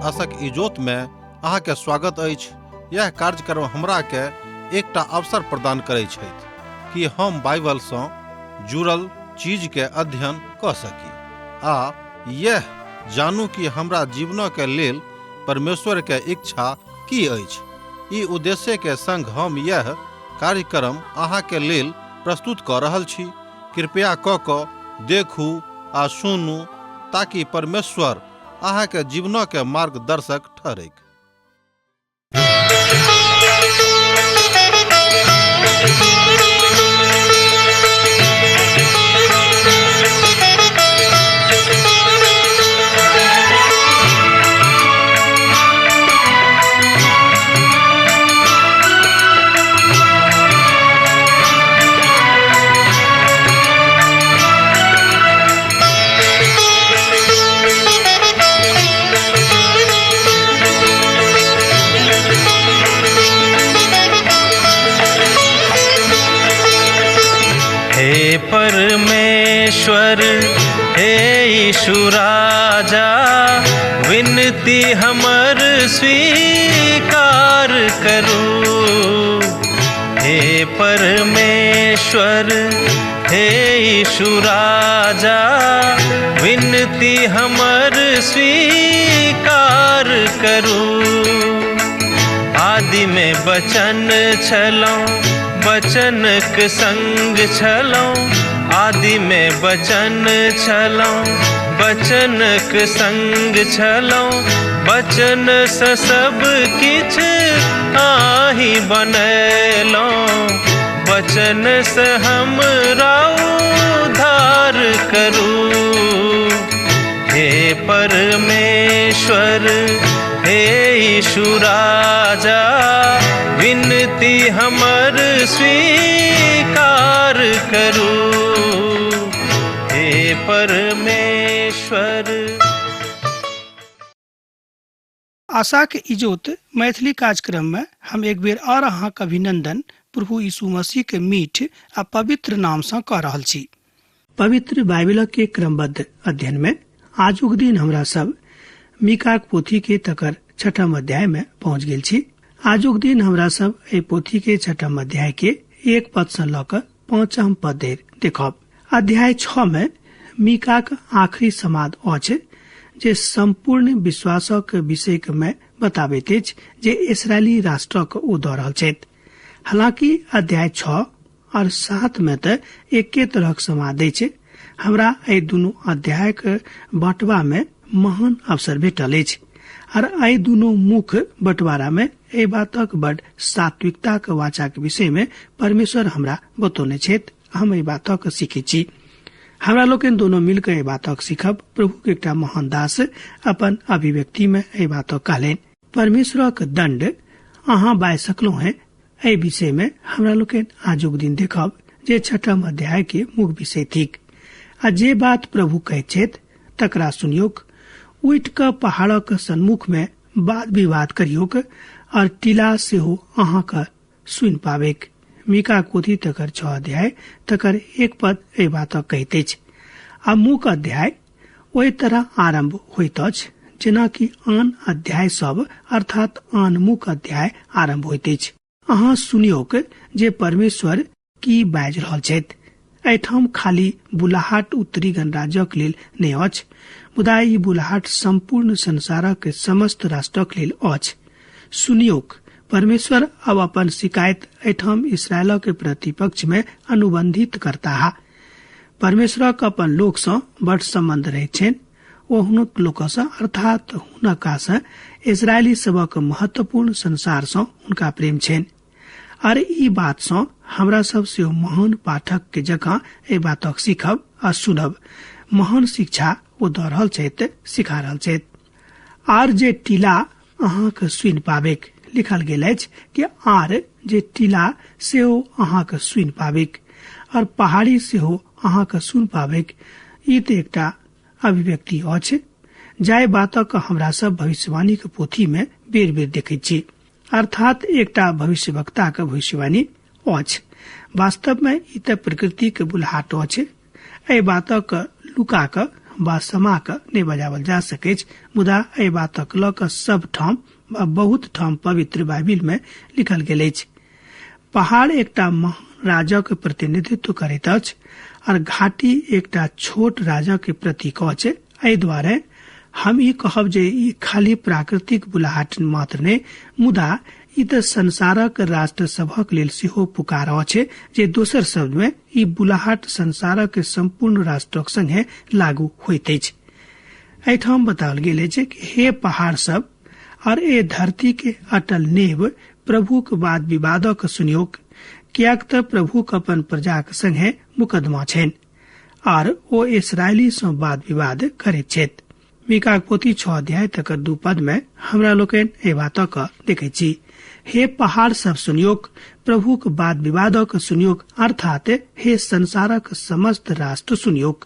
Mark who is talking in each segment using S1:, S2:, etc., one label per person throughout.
S1: आशक इजोत में अहाँ के स्वागत अछि। यह कार्यक्रम हमरा के एकटा अवसर प्रदान करै छथि कि हम बाइबल सँ जुड़ल चीज के अध्ययन कऽ सकी आ यह जानू कि हमरा जीवन के लेल परमेश्वर के इच्छा की अछि। ई उद्देश्य के संग हम यह कार्यक्रम अहाँ के लेल प्रस्तुत कऽ रहल छी। कृपया कऽ कऽ देखू आ सुनू ताकि परमेश्वर अहाँ के जीवन के मार्गदर्शक ठहरैक।
S2: हे परमेश्वर, हे यीशु राजा, विनती हमर स्वीकार करू। हे परमेश्वर, हे यीशु राजा, विनती हमर स्वीकार करू। आदि में बचन छलौं, बचनक संग छलौं। आदि में बचन छलौं, बचनक संग छलौं। बचन से सब किछ आही बनेलौं, बचन से हमरा उद्धार करू। हे परमेश्वर, हे यीशु राजा, विनती हमर स्वीकार करू। हे परमेश्वर।
S3: आशाक इजोत मैथिली कार्यक्रम में हम एक बेर और अहाँक अभिनंदन प्रभु यीशु मसीह के मीठ आ पवित्र नाम सँ कऽ रहल छी। पवित्र बाइबिल के क्रमबद्ध अध्ययन में आजुक दिन हमरा सब मीकाक पोथी के तकर छठम अध्याय में पहुंच गेल छी। आजुक दिन हमरा सब एहि पोथी के छठम अध्याय के 1 पद सँ लऽ कऽ 5 पद धरि देखब। अध्याय 6 में मीकाक आखिरी समाद अछि जे संपूर्ण विश्वासक विषय में बताबैत अछि जे इसराइली राष्ट्रक ओ दऽ रहल छथि। हालांकि अध्याय 6 और 7 में तऽ एके तरहक समाद अछि। हमरा एहि दुनू अध्यायक बँटवा में महान अवसर भेटल अछि और एहि दुनू मुख्य बँटवारा में एहि बातक बड सात्विकताक वाचाक विषय में परमेश्वर हमरा बतौने छथि। हम एहि बातक सीखै छी। हमरा लोकनि दोनों मिलकर एहि बातक सीखब। प्रभु के एकटा महान दास अपन अभिव्यक्ति में एहि बातक कहलनि, परमेश्वरक दंड अहाँ बाजि सकलहुँ हैं। एहि विषय में हमरा लोकनि आजुक दिन देखब जे छठम अध्याय के मुख्य विषय थिक। आ जे बात प्रभु कहैत छथि तकरा सुनियोक, उठि कऽ पहाड़क सन्मुख में वाद विवाद करियोक और टीला सेहो अहाँक सुनि पाबेक। मीका पोथी तकर 6 अध्याय तकर 1 पद एहि बातक कहैत अछि। आ मुख्य अध्याय ओहि तरह आरंभ होइत अछि जेना कि आन अध्याय सब अर्थात आन मुख्य अध्याय आरंभ होइत अछि। अहाँ सुनियोक जे परमेश्वर की बाजि रहल छथि। एहिठाम खाली बुलाहाट उत्तरी गणराज्यक लेल नहि अछि, मुदा ई बुलाहाट संपूर्ण संसारक समस्त राष्ट्रक लेल अछि। सुनियोक, परमेश्वर अब अपन शिकायत एहिठाम इसराइलक प्रतिपक्ष में अनुबंधित करताह। परमेश्वरक अपन लोक सँ बड संबंध रहैत छनि। ओ हुनक लोक सँ अर्थात हुनका सँ इसराइली सबक महत्वपूर्ण संसार सँ हुनका प्रेम छनि। आर ई बात सँ हमरा सब सेहो महान पाठक के जकाँ एहि बातक सीखब आ सुनब। महान शिक्षा ओ दऽ रहल छथि, सिखा रहल छथि। आर जे टीला अहाँक सुनि पाबेक, लिखल गेल अछि कि आर जे टीला सेहो अहाँक सुनि पाबेक और पहाड़ी सेहो अहाँक सुनि पाबेक। ई तऽ एकटा अभिव्यक्ति अछि जाहि बातक हमरा सब भविष्यवाणीक पोथी में बेर बेर देखैत छी, अर्थात एकटा भविष्यवक्ताक भविष्यवाणी अछि। वास्तव में ई तऽ प्रकृतिक बुलहाट अछि। एहि बातक लुका कऽ वा समाक नहि बजाओल जा सकैछ, मुदा एहि बातक लऽ कऽ सब ठाम वा बहुत ठाम पवित्र बाइबिल मे लिखल गेल अछि। पहाड़ एकटा महान राजाक प्रतिनिधित्व करैत अछि और घाटी एकटा छोट राजा के प्रतीक अछि। एहि दुआरे हम ई कहब जे ई खाली प्राकृतिक बुलाहट मात्र नहि, मुदा ई तऽ संसारक राष्ट्र सभक लेल सेहो पुकार अछि, जे दोसर शब्द मे ई बुलाहट संसारक सम्पूर्ण राष्ट्रक संगे लागू होइत अछि। एहिठाम बताओल गेल अछि कि हे पहाड़ सब और ए धरती के अटल नेब, प्रभुक वाद विवादक सुनियोक, कियाक तऽ प्रभुक अपन प्रजाक संगे मुकदमा छनि आर ओ इसराइली सँ वाद विवाद करैत छथि। मीकाक पोथी 6 अध्याय तकर 2 पद में हमरा लोकनि एहि बातक देखैत छी, हे पहाड़ सब सुनियोक, प्रभुक वाद विवादक सुनियोक, अर्थात हे संसारक समस्त राष्ट्र सुनियोक,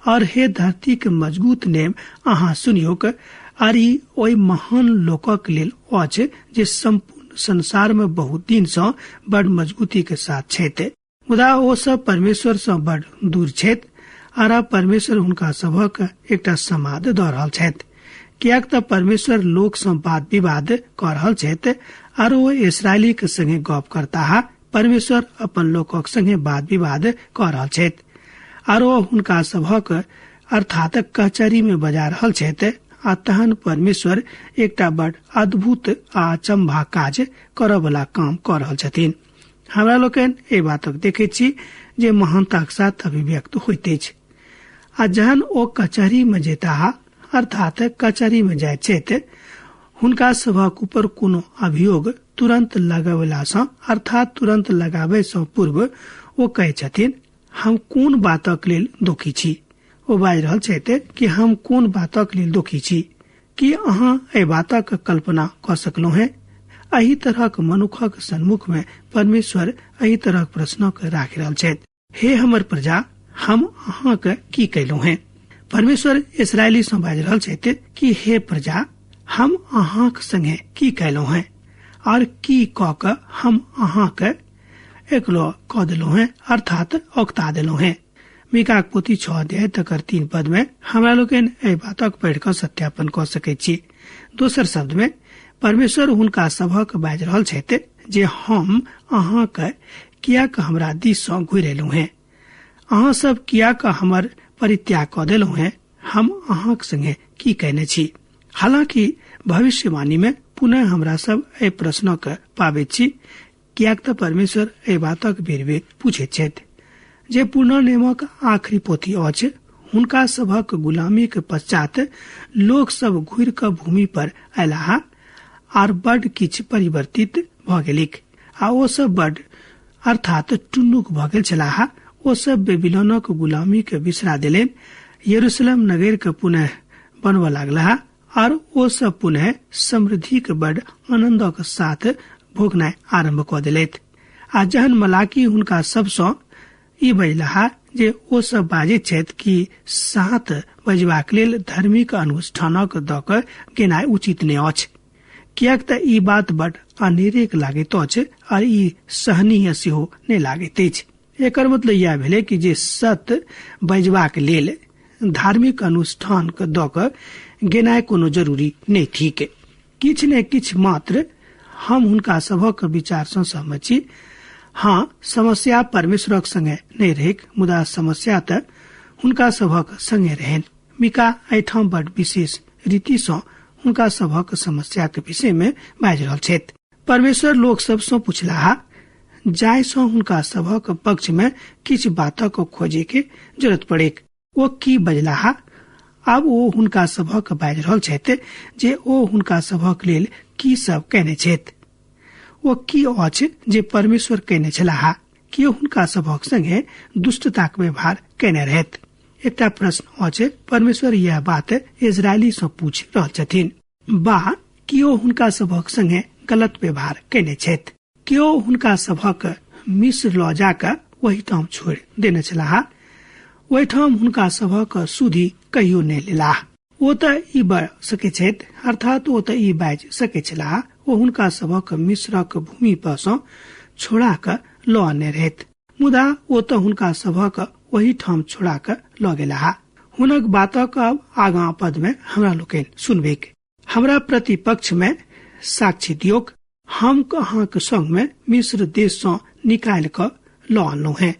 S3: और हे धरती के मजबूत नेम अहाँ सुनियोक। आर ई ओहि महान लोकक लेल अछि जे सम्पूर्ण संसार में बहुत दिन सँ बड़ मजबूती के साथ छथि, मुदा ओ सब परमेश्वर सँ बड़ दूर छथि आर परमेश्वर हुनका सभक एकटा समाद दऽ रहल छथि, कियाक तऽ परमेश्वर लोक सँ वाद विवाद कऽ रहल छथि आर ओ इसराइली के संगे गप करताह। परमेश्वर अपन लोकक संगे वाद विवाद कऽ रहल छथि आर ओ हुनका सभक अर्थात कचहरी में बजा रहल छथि। आ तहन परमेश्वर एकटा बड़ अद्भुत आ अचंभा काज करऽ वाला काम कऽ रहल छथिन। हमरा लोकनि एहि बातक देखैत छी जे महानताक साथ अभिव्यक्त होइत अछि। आ जहन ओ कचहरी में जेताह, अर्थात कचहरी में जाइत छथि, हुनका सभक ऊपर कोनो अभियोग तुरंत लगवेला सँ, अर्थात तुरंत लगाबै सँ पूर्व ओ कहै छथिन, हम कोन बातक लेल दोखी छी। ओ बाजि रहल छथि कि हम कोन बातक लेल दोखी छी। की अहाँ एहि बातक कल्पना कऽ सकलहुँ हेँ? एहि तरहक मनुखक सन्मुख में परमेश्वर एहि तरहक प्रश्नक राखि रहल छथि, हे हमर प्रजा, हम अहाँके की कयलहुँ हेँ? परमेश्वर इसराइली सँ बाजि रहल छथि कि हे प्रजा, हम अहाँक संगे की कयलहुँ हेँ और की कऽ कऽ हम अहाँके एकलो कऽ देलहुँ हेँ, अर्थात औकता देलहुँ हेँ। मीकाक पोथी 6 अध्याय तकर 3 पद में हमरा लोकनि एहि बातक पढ़ि कऽ सत्यापन कऽ सकैत छी। दोसर शब्द में परमेश्वर हुनका सभक बाजि रहल छथि जे हम अहाँके कियाक हमरा दिस सँ घुरि एलहुँ हेँ, अहाँ सब कियाक हमर परित्याग कऽ देलहुँ हेँ, हम अहाँक संगे की कयने छी। हालांकि भविष्यवाणी में पुनः हमरा सब एहि प्रश्नक पाबैत छी, कियाक तऽ परमेश्वर एहि बातक बेर बेर पूछैत छथि। जे पुनर्नियमक आखिरी पोथी अछि, हुनका सभक गुलामी के पश्चात लोक सब घुरि कऽ भूमि पर अयलाह आर बड किछु परिवर्तित भऽ गेलिक आ ओ सब बड अर्थात टुन्नुक भऽ गेल छलाह। ओ सब बेबीलोनक गुलामी के बिसरा देलनि, यरूशलेम नगर के पुनः बनबऽ लागलाह आर ओ सब पुनः समृद्धि के बड आनंदक साथ भोगनाइ आरम्भ कऽ देलथि। आ जहन मलाकी हुनका सबसँ ई बजलाह जे ओ सब बाजैत छथि कि 7 बजबाक लेल धार्मिक अनुष्ठानक दऽ कऽ गेनाइ उचित नहि अछि, कियाक तऽ ई बात बड अनेरेक लागैत अछि आ ई सहनीय सेहो नहि लागैत अछि। एकर मतलब इएह भेलै कि जे 7 बजबाक लेल धार्मिक अनुष्ठान के दऽ कऽ गेनाइ कोनो जरूरी नहि थिक। किछु ने किछु मात्र हम हुनका सभक विचार सँ सहमत छी। हाँ, समस्या परमेश्वरक संगे नहि रहैक, मुदा समस्या तऽ हुनका सभक संगे रहनि। मीका एहिठाम बड विशेष रीति सँ हुनका सभक समस्या के विषय में बाजि रहल छथि। परमेश्वर लोक सब सँ पुछलाह जाहि सँ हुनका सभक पक्ष में किछु बातक खोजे के जरूरत पड़ेक। ओ की बजलाह? आब ओ हुनका सभक बाजि रहल छथि जे ओ हुनका सभक लेल की सब कयने छथि। ओ की अछि जे परमेश्वर कयने छलाह? के हुनका सभक संगे दुष्टताक व्यवहार कयने रहथि? एकटा प्रश्न अछि, परमेश्वर यह बात इजरायली सँ पूछि रहल छथिन, बा केओ हुनका सभक संगे गलत व्यवहार कयने छथि? केओ हुनका सभक मिस्र लऽ जाकऽ ओहिठाम छोड़ि देने छलाह? ओहिठाम हुनका सभक सुधि कहियो नहि लेलाह। ओ तऽ ई बाजि सकैत छथि, अर्थात ओ तऽ ई बाजि सकैत छलाह, ओ हुनका सभक मिस्रक भूमि पर सँ छोड़ा कऽ लऽ अनने रहथि, मुदा ओ तऽ हुनका सभक ओहिठाम छोड़ा कऽ लऽ गेलाह। हुनक बातक अब आगाँ पद में हमरा लोकनि सुनबैक। हमरा प्रतिपक्ष में साक्षी दियोक, हम अहाँक संग में मिस्र देश सँ निकालि कऽ लऽ अनलहुँ हें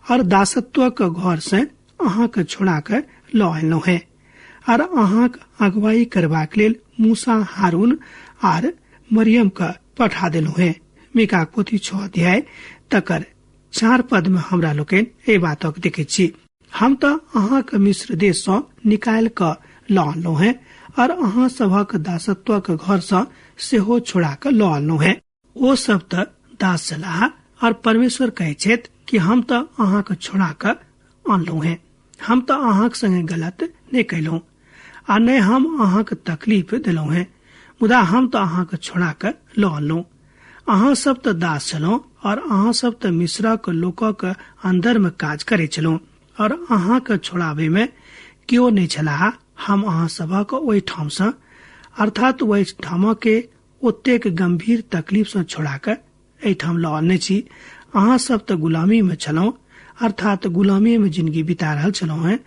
S3: और दासत्वक घर से अहाँक छोड़ा कऽ लऽ अनलहुँ हें और अहाँक अगुवाई करबाक लेल मूसा, हारून आर मरियम के पठा देलहुँ हें। मीका पोथी 6 अध्याय तकर 4 पद में हमरा लोकनि एहि बातक देखैत छी। हम तऽ अहाँक मिस्र देश सँ निकालि कऽ लऽ अनलहुँ हें और अहाँ सभक दासत्वक घर सँ सेहो छोड़ा कऽ लऽ अनलहुँ हें। ओ सब तऽ दास छलाह और परमेश्वर कहै छथि कि हम तऽ अहाँक छोड़ा कऽ अनलहुँ हें, हम तऽ अहाँक संगे गलत नहि कयलहुँ आ नहि हम अहाँक तकलीफ देलहुँ हें, मुदा हम तऽ अहाँक छोड़ा कऽ लऽ अनलहुँ। अहाँ सब तऽ दास छलहुँ और अहाँ सब तऽ मिस्रक लोकक अन्दर में काज करै छलहुँ और अहाँक छोड़ाबै में केओ नहि छलाह। हम अहाँ सभक ओहि ठाम सँ, अर्थात ओहि ठामक के ओतेक गंभीर तकलीफ सँ छोड़ा कऽ एहिठाम लऽ अनने छी। अहाँ सब तऽ गुलामी में छलहुँ, अर्थात गुलामी में जिंदगी बिता रहल छलहुँ हें।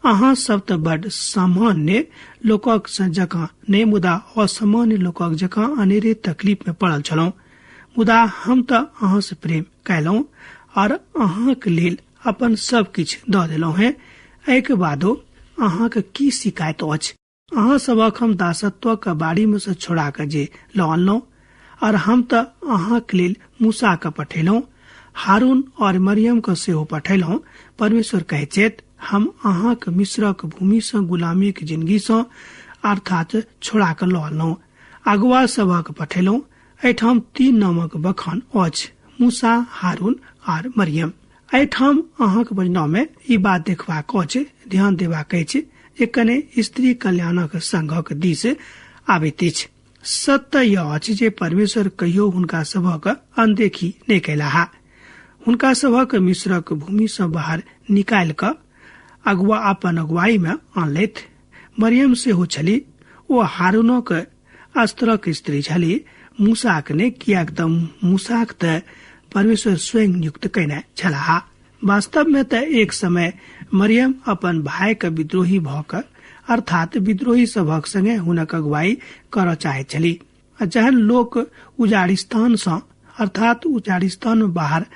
S3: अहाँ सब तऽ बड सामान्य लोकक सँ जकाँ नहि, मुदा असामान्य लोकक जकाँ अनेरे तकलीफ में पड़ल छलहुँ, मुदा हम तऽ अहाँ से प्रेम कयलहुँ और अहाँक लेल अपन सब किछु दऽ देलहुँ हें। एहिके बादो अहाँक की शिकायत अछि? अहाँ सबक हम दासत्वक बाड़ी में से छोड़ा कऽ जे लऽ अनलहुँ और हम तऽ अहाँक लेल मूसा के पठेलहुँ, हारून और मरियम के सेहो पठेलहुँ। परमेश्वर कहै छथि, हम अहाँक मिस्रक भूमि सँ गुलामीक जिंदगी सँ अर्थात छोड़ा कऽ लऽ अनलहुँ, अगुआ सभक पठेलहुँ। एहिठाम 3 नामक बखान अछि, मूसा, हारून आर मरियम। एहिठाम अहाँक बजनाव में ई बात देखबाक अछि, ध्यान देबाक अछि जे कने स्त्री कल्याणक संघक दिस आबैत अछि। सत्य यह अछि जे परमेश्वर कहियो हुनका सभक अनदेखी नहि कयलाह। हुनका सभक मिस्रक भूमि सँ बाहर निकालि कऽ अगुआ अपन अगुवाई में अनलथि। मरियम सेहो छली, ओ हारूनक अस्त्रक स्त्री छली, मूसाक ने, कियाक तऽ मूसाक तऽ परमेश्वर स्वयं नियुक्त कयने छलाह। वास्तव में तऽ एक समय मरियम अपन भाई के विद्रोही भऽ कऽ, अर्थात विद्रोही सभक संगे हुनक अगुवाई करऽ चाहैत छली। आ जहन लोक उजाड़िस्तान सँ, अर्थात उजाड़िस्तान में बाहर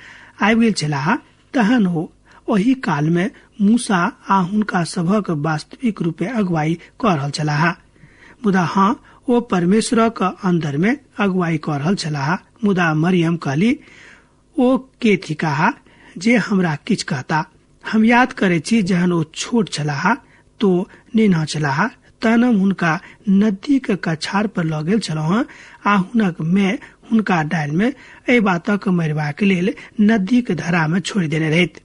S3: आबि गेल छलाह, तहन ओ ओहि काल में मूसा आ हुनका सभक वास्तविक रूपे अगुवाई कऽ रहल छलाह। मुदा हाँ, ओ परमेश्वरक अंदर में अगुवाई कऽ रहल छलाह। मुदा मरियम कहली, ओ के थिकाह जे हमरा किछु कहता? हम याद करै छी जहन ओ छोट छलाह, तो नेना छलाह, तहन हम हुनका नदी के कछार पर लऽ गेल छलहुँ आ हुनक माय हुनका डायल में एहि बातक मरबाक लेल नदी के धारा में छोड़ि देने रहैत,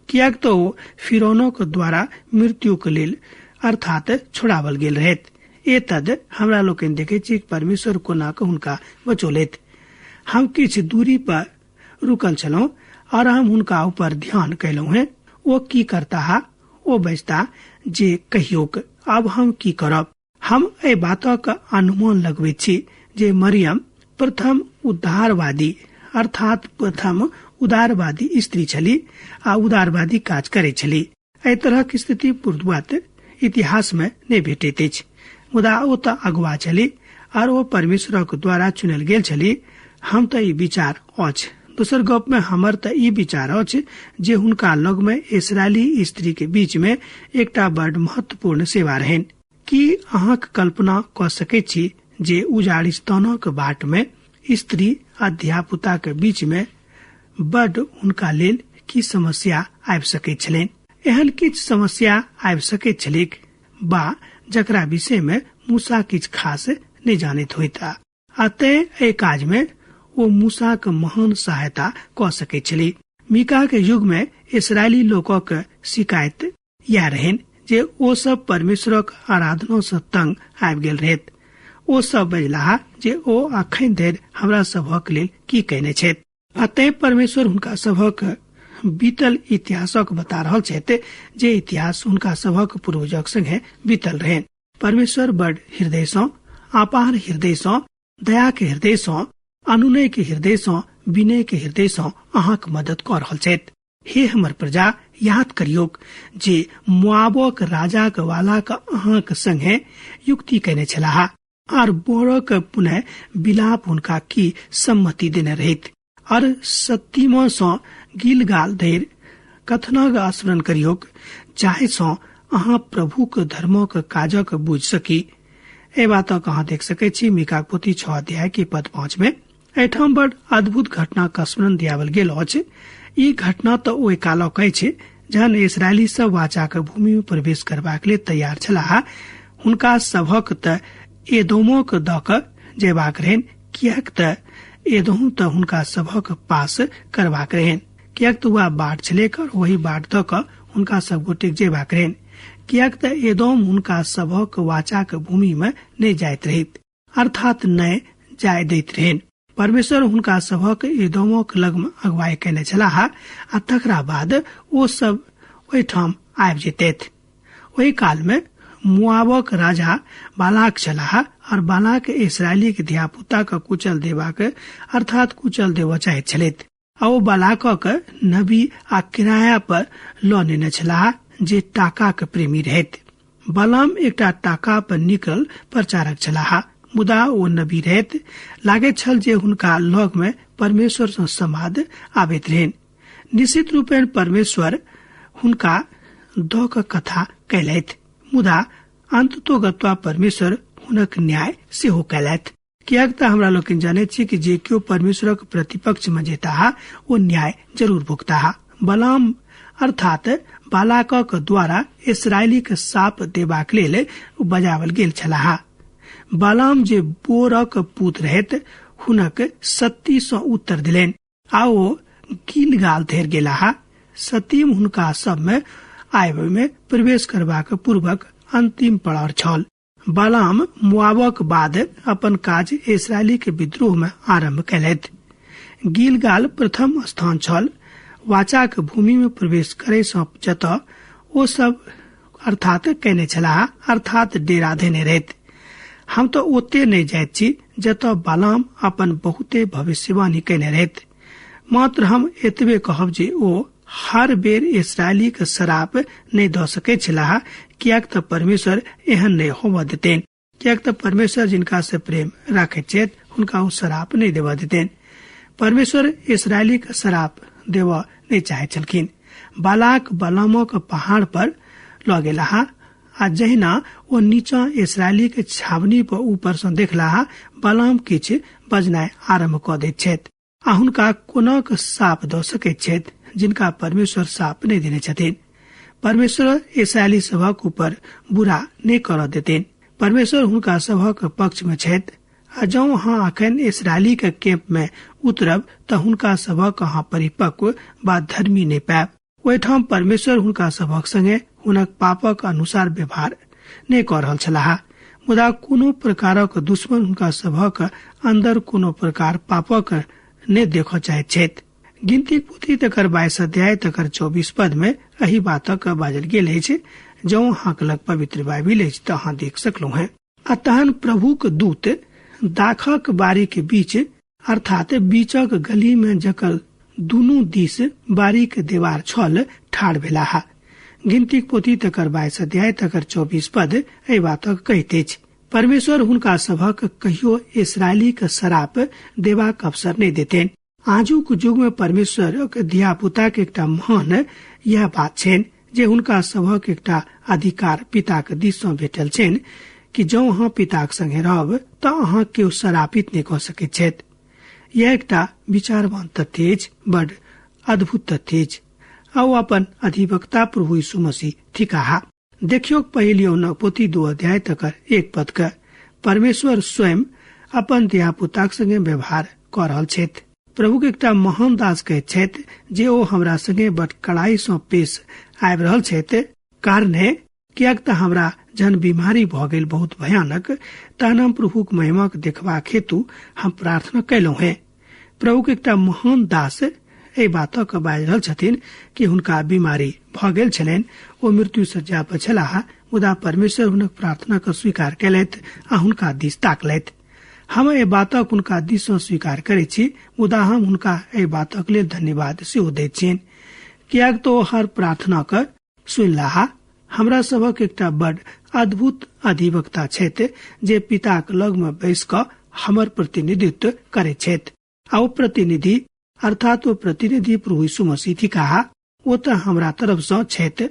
S3: किएक तऽ ओ फिरौनक द्वारा मृत्यु के लेल अर्थात छोड़ावल गेल रहैत। एतद हमरा लोकनि देखै छी परमेश्वर कोना कऽ हुनका बचौलथि। हम किछु दूरी पर रुकल छलहुँ और हम हुनका ऊपर ध्यान कयलहुँ हें। ओ की करताह? ओ बजता जे कहियोक अब हम की करब? हम एहि बातक अनुमान लगबैत छी जे मरियम प्रथम उदारवादी, अर्थात प्रथम उदारवादी स्त्री छली आ उदारवादी काज करैत छली। एहि तरहक स्थिति पूर्ववत इतिहास में नहि भेटैत अछि। मुदा ओ तऽ अगुआ छली और ओ परमेश्वरक द्वारा चुनल गेल छली। हम तऽ ई विचार अछि। दोसर गप में हमर तऽ ई विचार अछि जे हुनका लग में इसराइली स्त्री के बीच में एकटा बड महत्वपूर्ण सेवा रहनि। की अहाँक कल्पना कऽ सकैत छी जे उजाड़िस्तानक बाट में स्त्री आ धियापुता के बीच में बड हुनका लेल की समस्या आबि सकैत छलनि? एहन किछु समस्या आबि सकैत छलैक बा जकरा विषय में मूसा किछु खास नहि जानैत होइता, आ तें एहि काज में ओ मूसाक महान सहायता कऽ सकैत छली। मीका के युग में इसराइली लोकक शिकायत इएह रहनि जे ओ सब परमेश्वरक आराधना सँ तंग आबि गेल रहैत। ओ सब बजलाह जे ओ अखन धरि हमरा सभक लेल की कयने छथि, आ तें परमेश्वर हुनका सभक बीतल इतिहासक बता रहल छथि जे इतिहास हुनका सभक पूर्वजक संगे बीतल रहनि। परमेश्वर बड हृदय सँ, अपार हृदय सँ, दया के हृदय सँ, अनुनय के हृदय सँ, विनय के हृदय सँ अहाँक मदद कऽ रहल छथि। हे हमर प्रजा याद करियौक जे मुआबक राजाक वालाक अहाँक संगे युक्ति कयने छलाह आर बोरक पुनः विलाप हुनका की सम्मति देने रहैत। और सत्तीमा सँ गिलगाल धरि कथनक स्मरण करियौक जाहि सँ अहाँ प्रभुक धर्मक काजक बुझि सकी। एहि बातक अहाँ देख सकैत छी मीकाक पोथी 6 अध्याय के पद 5 में। एहिठाम बड़ अद्भुत घटनाक स्मरण दियावल गेल अछि। ई घटना तऽ ओहि कालक अछि जहन इसराइली सब वाचाक भूमि में प्रवेश करबाक लेल तैयार छलाह। हुनका सभक तऽ एदोमक दऽ कऽ जेबाक रहनि, किएक तऽ एदोम तऽ हुनका सभक पास करबाक रहनि, किएक तऽ वएह बाट छलैक और वही बाट दऽ कऽ हुनका सब गोटेक जेबाक रहनि, किएक तऽ एदोम हुनका सभक वाचाक भूमि में नहि जाइत रहैत, अर्थात नहि जाय दैत रहनि। परमेश्वर हुनका सभक एदोमक लगमे अगुवाई कयने छलाह आ तकरा बाद ओ सब ओहिठाम आबि जेतथि। ओहि काल में मुआबक राजा बालाक छलाह और बालाक इसराइली के धियापुता के कुचल देबाक अर्थात कुचल देबऽ चाहैत छलथि आ ओ बालाकक नबी आ किराया पर लऽ नेने छलाह जे टाका के प्रेमी रहैत। बलाम एकटा टाका पर निकल प्रचारक छलाह, मुदा ओ नबी रहैत। लागैत छल जे हुनका लग में परमेश्वर सँ संवाद आबैत रहनि। निश्चित रूपेण परमेश्वर हुनका दऽ कऽ कथा कयलथि, मुदा अंततोगत्वा परमेश्वर हुनक न्याय सेहो कयलथि, किएक तऽ हमरा लोकनि जनैत छी कि जे केओ परमेश्वरक प्रतिपक्ष में जेताह ओ न्याय जरूर भुगताह। बलाम अर्थात बालाकक द्वारा इसराइली के साप देबाक लेल बजावल गेल छलाह। बलाम जे बोरक पुत रहैत हुनक सत्ती सँ उत्तर देलनि आ ओ गिलगाल धरि गेलाह। सतीम हुनका सब में आबय में प्रवेश करबाक पूर्वक अंतिम पड़ाव छल। बलाम मुआबक बाद अपन काज इसराइली के विद्रोह में आरंभ कयलथि। गिलगाल प्रथम स्थान छल वाचाक भूमि में प्रवेश करे सँ जतऽ ओ सब अर्थात कयने छलाह, अर्थात डेरा धेने रहैत। हम तऽ ओते नहि जाइत छी जतऽ बलाम अपन बहुते भविष्यवाणी कयने रहैत। मात्र हम एतबे कहब जे ओ हर बेर इसराइली के श्राप नहि दऽ सकैत छलाह, किएक तऽ परमेश्वर एहन नहि होबऽ देतनि, किएक तऽ परमेश्वर जिनका से प्रेम राखैत छथि हुनका ओ श्राप नहि देबऽ देतनि। परमेश्वर इसराइली के श्राप देबऽ नहि चाहैत छलखिन। बालाक बलामक पहाड़ पर लऽ गेलाह आ जहिना ओ नीचा इसराइली के छावनी पर ऊपर सँ देखलाह, बलाम किछु बजनाइ आरम्भ कऽ दैत छथि आ हुनका कोनाक साप दऽ सकैत छथि जिनका परमेश्वर साप नहि देने छथिन। परमेश्वर इसराइली सभक ऊपर बुरा नहि करऽ देथिन। परमेश्वर हुनका सभक पक्ष में छथि आ जौं अहाँ अखन इसराइली के कैंप में उतरब तऽ हुनका सभक अहाँ परिपक्व वा धर्मी नहि पायब। ओहिठाम परमेश्वर हुनका सभक संगे हुनक पापक अनुसार व्यवहार नहि कऽ रहल छलाह, मुदा कोनो प्रकारक दुश्मन हुनका सभक अंदर कोनो प्रकार पापक नहि देखऽ चाहैत छथि। गिनती पोथी तकर 22 अध्याय तकर 24 पद में एहि बातक बाजल गेल अछि। जौं अहाँक लग पवित्र बाइबिल अछि तऽ अहाँ देख सकलहुँ हेँ। आ तहन प्रभुक दूत दाखक बारी के बीच अर्थात बीचक गली में जकर दुनू दिस बारीक देवार छल ठाढ़ भेलाह। गिनतीक पोथी तकर 22 अध्याय तकर 24 पद एहि बातक कहैत अछि। परमेश्वर हुनका सभक कहियो इसराइली के श्राप देबाक अवसर नहि देतनि। आजुक युग में परमेश्वरक धियापुता के एकटा महान यह बात छनि जे हुनका सभक एकटा अधिकार पिताक दिस सँ भेटल छनि कि जौं अहाँ पिताक संगे रहब तऽ अहाँ केओ शरापित नहि कऽ सकैत छथि। यह एकटा विचारवान तथ्य अछि, बड अद्भुत तथ्य अछि आ ओ अपन अधिवक्ता प्रभु यीशु मसीह थिकाह। देखियौ पहिल यूहन्ना पोथी 2 अध्याय तकर 1 पद के परमेश्वर स्वयं अपन धियापुताक संगे व्यवहार कऽ रहल छथि। प्रभु के एकटा महान दास कहैत छथि जे ओ हमरा संगे बड कड़ाई सँ पेश आबि रहल छथि, कारणे किएक तऽ हमरा जहन बीमारी भऽ गेल बहुत भयानक, तहन हम प्रभुक महिमाक देखबाक हेतु हम प्रार्थना कयलहुँ हेँ। प्रभुक एकटा महान दास एहि बातक बाजि रहल छथिन कि हुनका बीमारी भऽ गेल छलनि, ओ मृत्यु सज्जा पर छलाह, मुदा परमेश्वर हुनक प्रार्थना के स्वीकार कयलथि आ हुनका दिस ताकलथि। हम एहि बातक हुनका दिस सँ स्वीकार करैत छी, मुदा हम हुनका एहि बातक लेल धन्यवाद सेहो दैत छियनि। किएक तऽ ओ हर प्रार्थनाके सुनलाह। हमरा सभक एकटा बड अद्भुत अधिवक्ता छथि जे पिताक लगमे बैस कऽ हमर प्रतिनिधित्व करैत छथि आ ओ प्रतिनिधि अर्थात ओ प्रतिनिधि प्रभु यीशु मसीह थिकाह। ओ तऽ हमरा तरफ सँ छथि,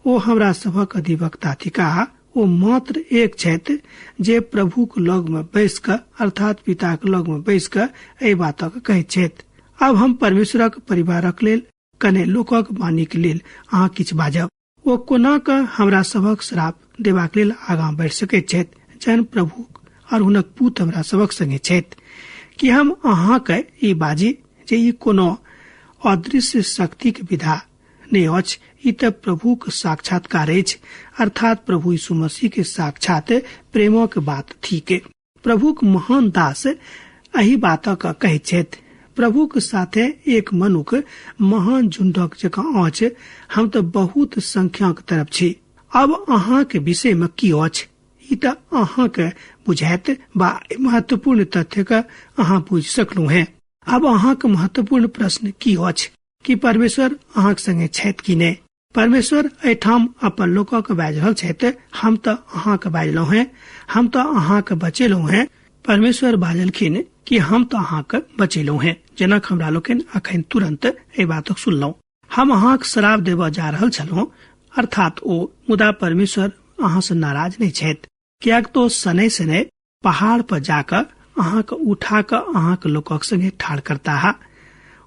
S3: ओ हमरा सभक अधिवक्ता थिकाह। ओ मात्र एक छथि जे प्रभुक लगमे बैस कऽ अर्थात पिताक लगमे बैस कऽ एहि बातक कहैत छथि। आब हम परमेश्वरक परिवारक लेल कने लोकक वाणीक लेल अहाँ किछु बाजब। ओ कोना कऽ हमरा सभक श्राप देबाक लेल आगाँ बढ़ि सकैत छथि जहन प्रभु और हुनक पूत हमरा सभक संगे छथि? कि हम अहाँके ई बाजी जे ई कोनो अदृश्य शक्तिक विधा नहि अछि? ई तऽ प्रभुक साक्षात्कार अछि, अर्थात प्रभु यीशु मसीह के साक्षात प्रेमक बात थीक। प्रभुक महान दास एहि बातक कहैत छथि, प्रभुक साथे एक मनुख महान झुंडक जकाँ अछि, हम तऽ बहुत संख्याक तरफ छी। अब अहाँक विषय में की अछि ई तऽ अहाँके बुझायत बा महत्वपूर्ण तथ्य के अहाँ बुझि सकलहुँ हैं। अब अहाँक महत्वपूर्ण प्रश्न की अछि कि परमेश्वर अहाँक संगे छथि कि नहि? परमेश्वर एहिठाम अपन लोकक बाजि रहल छथि, हम तऽ अहाँके बाजलहुँ हैं, हम तऽ अहाँके बचेलहुँ हैं। परमेश्वर बाजलखिन कि हम तऽ अहाँके बचेलहुँ हैं, जेना हमरा लोकनि अखन तुरंत एहि बातक सुनलहुँ। हम अहाँक श्राप देबऽ जा रहल छलहुँ, अर्थात ओ, मुदा परमेश्वर अहाँ से नाराज नहि छथि, किएक तो शनै शनै पहाड़ पर जाकऽ अहाँके उठा कऽ अहाँके लोकक संगे ठाढ़ करताह।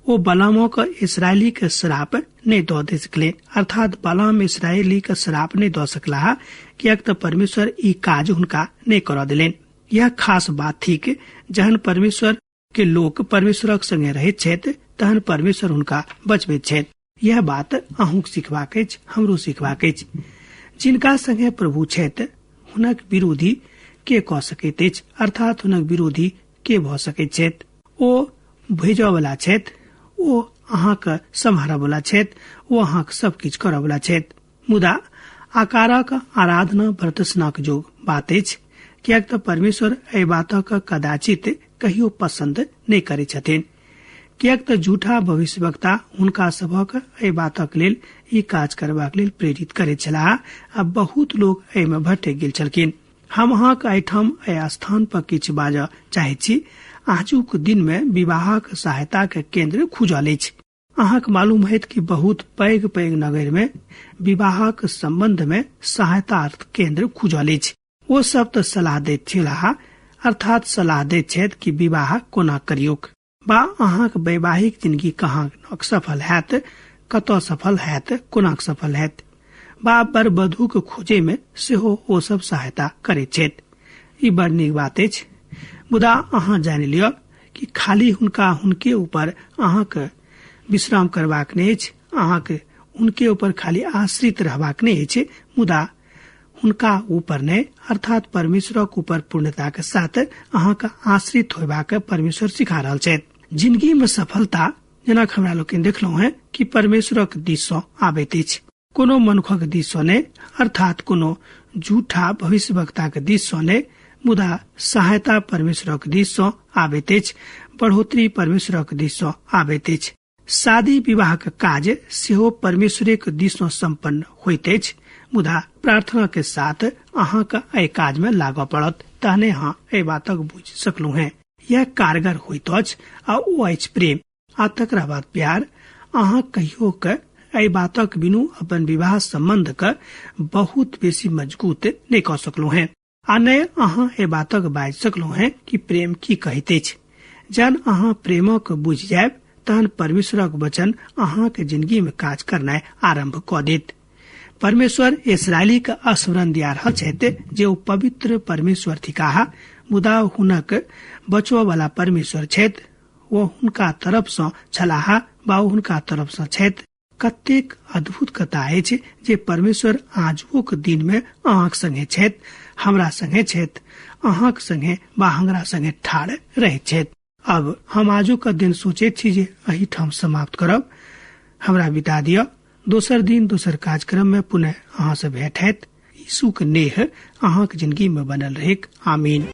S3: ओ बलामोक इसराइली के श्राप नहि दऽ दे सकले, अर्थात बलाम इसराइली के श्राप नहि दऽ सकलाह, किएक तऽ परमेश्वर ई काज हुनका नहि करऽ देलनि। यह खास बात थिक, जहन परमेश्वर के लोक परमेश्वरक संगे रहैत छथि तहन परमेश्वर हुनका बचबैत छथि। यह बात अहूँक सिखबाक अछि, हमरो सिखबाक अछि। जिनका संगे प्रभु छथि हुनक विरोधी के कऽ सकैत अछि, अर्थात हुनक विरोधी के भऽ सकैत छथि? ओ भेजऽ वाला छथि, ओ अहाँके सम्हारऽ वाला छथि, ओ अहाँके सब किछु करऽ वाला छथि। मुदा आकारक आराधना भर्त्सनाक जोग बात अछि, किएक तऽ परमेश्वर एहि बातक कदाचित कहियो पसंद नहि करैत छथिन, किएक तऽ झूठा भविष्यवक्ता हुनका सभक एहि बातक लेल ई काज करबाक लेल प्रेरित करैत छलाह आ बहुत लोक एहिमे भटकि गेल छलखिन। हम अहाँक एहिठाम एहि स्थान पर किछु बाजऽ चाहैत छी। आजुक दिन मे विवाहक सहायता के केंद्र खुजल अछि। अहाँक मालूम होयत कि बहुत पैघ पैघ नगर में विवाहक संबंध में सहायतार्थ केंद्र खुजल अछि। ओ सब तऽ सलाह दैत छलाह, अर्थात सलाह दैत छथि कि विवाह कोना करियौक बा अहाँक वैवाहिक जिंदगी कहाँ सफल हैत, कतऽ सफल हैत, कोना सफल हैत, बा वर वधूक खोजे में सेहो ओ सब सहायता करैत छथि। ई बड़ नीक बात अछि, मुदा अहाँ जानि लिअ कि खाली हुनका हुनके ऊपर अहाँक विश्राम करबाक नहि अछि, अहाँक हुनके ऊपर खाली आश्रित रहबाक नहि अछि, मुदा हुनका ऊपर नहि, अर्थात परमेश्वरक ऊपर पूर्णता के साथ अहाँक आश्रित होयबाक परमेश्वर सिखा रहल छथि। जिंदगी में सफलता जेना हमरा लोकनि देखलहुँ हैं कि परमेश्वरक दिस सँ आबैत अछि, कोनो मनुखक दिस सँ नहि, अर्थात कोनो झूठा भविष्यवक्ताक दिस सँ नहि, मुदा सहायता परमेश्वरक दिस सँ आबैत अछि, बढ़ोतरी परमेश्वरक दिस सँ आबैत अछि। शादी विवाहक काज सेहो परमेश्वरेक दिस सँ सम्पन्न होइत अछि, मुदा प्रार्थना के साथ अहाँक एहि काज में लागऽ पड़त, तहने अहाँ एहि बातक बुझि सकलहुँ हैं। यह कारगर होइत अछि आ ओ अछि प्रेम आ तकरा बाद प्यार। अहाँ कहियो के एहि बातक बिनु अपन विवाह संबंध के बहुत बेसी मजबूत नहि कऽ सकलहुँ हैं आ नहि अहाँ एहि बातक बाजि सकलहुँ हैं कि प्रेम की कहैत अछि। जहन अहाँ प्रेमक बुझि जायब तहन परमेश्वरक वचन अहाँक जिंदगी में काज करनाइ आरंभ कऽ देत। परमेश्वर इसराइली के स्मरण दिया रहल छथि जे ओ पवित्र परमेश्वर थिकाह, मुदा हुनक बचबऽ वाला परमेश्वर छथि। ओ हुनका तरफ सँ छलाह वा ओ हुनका तरफ सँ छथि। कतेक अद्भुत कथा अछि जे परमेश्वर आजुओक दिन में अहाँक संगे छथि, हमरा संगे छथि, अहाँक संगे वा हमरा संगे ठाढ़ रहैत छथि। अब हम आजुक दिन सोचैत छी जे एहिठाम समाप्त करब। हमरा बिता दिअ। दोसर दिन दोसर कार्यक्रम में पुनः अहाँ से भेंट हैत। यीशुक नेह अहाँक जिंदगी में बनल रहेक। आमीन।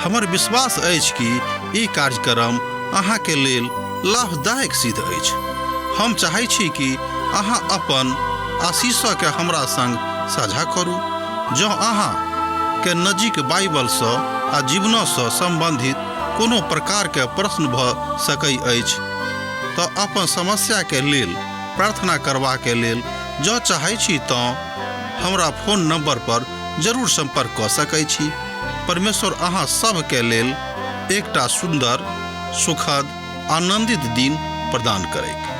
S1: हमर विश्वास अछि कि ई कार्यक्रम अहाँके लेल लाभदायक सिद्ध अछि। हम चाहै छी कि अहाँ अपन आशीषके हमरा संग साझा करू। जँ अहाँ के नजीक बाइबलसँ आ जीवनसँ सम्बन्धित कोनो प्रकारके प्रश्न भऽ सकै अछि तऽ अपन समस्याके लेल प्रार्थना करबाके लेल जँ चाहै छी तँ हमरा फोन नंबर पर जरूर संपर्क कऽ सकै छी। परमेश्वर अहाँ सभके लेल एकटा सुन्दर, सुखद, आनंदित दिन प्रदान करैक।